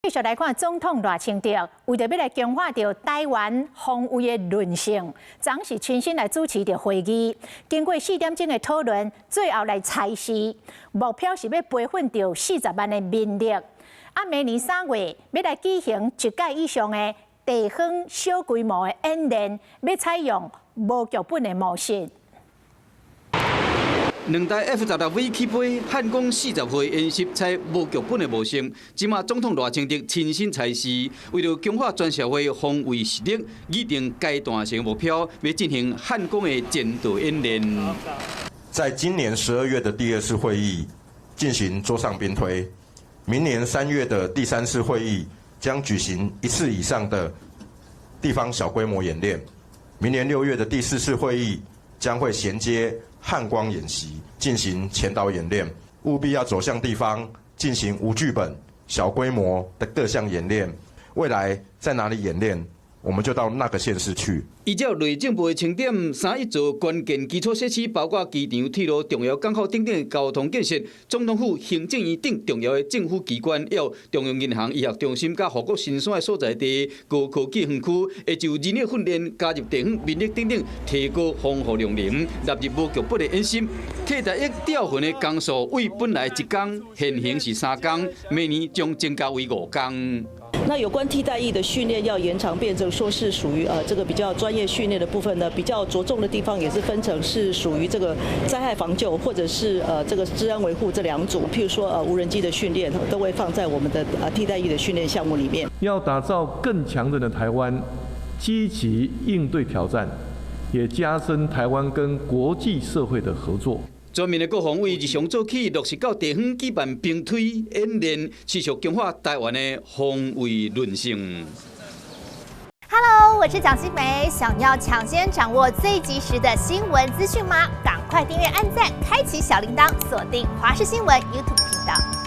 繼續來看總統賴清德，為著欲來強化著臺灣防衛的韌性，昨昏是親身來主持著會議。經過4點鐘的討論，最後來裁示目標是欲培訓著40萬的民力。啊，明年3月欲來舉行一屆以上的地方小規模的演練，欲採用無劇本的模式。兩台 F-16V 起飛，漢光40號演習採無劇本的模式。這馬總統賴清德親身裁示，為著強化全社會防衛實力，擬定階段性目標，欲進行漢光的戰鬥演練。在今年12月的第二次會議進行桌上兵推，明年3月的第三次會議將舉行一次以上的地方小規模演練，明年6月的第四次會議將會銜接漢光演習進行前導演練，務必要走向地方進行無劇本、小規模的各項演練。未來在哪裡演練，我們就到那個縣市去。依照內政部的清點，三一座關鍵基礎設施，包括機場、鐵路、重要港口等等的交通建設，總統府、行政院等重要的政府機關，還有中央銀行、醫學中心、佮護國神山的所在地、高科技園區，會就人力訓練、加入地方民力等等，提高防護量能，納入無劇本的演習。替代役調訓的工數，為本來一工，現行是3工，明年將增加為5工。那有關替代役的訓練要延長，變成說是屬於這個比較專業訓練的部分呢，比較着重的地方也是分成是屬於這個災害防救或者是這個治安維護這兩組。譬如說無人機的訓練都會放在我們的替代役的訓練項目裡面。要打造更強韌的台灣，積極應對挑戰，也加深台灣跟國際社會的合作。全面的國防為日常做起，落實到地方舉辦兵推演練，持續強化台灣的防衛韌性。 Hello，我是蔣新梅，想要搶先掌握最及時的新聞資訊嗎？趕快訂閱、按讚、開啟小鈴鐺，鎖定華視新聞 YouTube 頻道。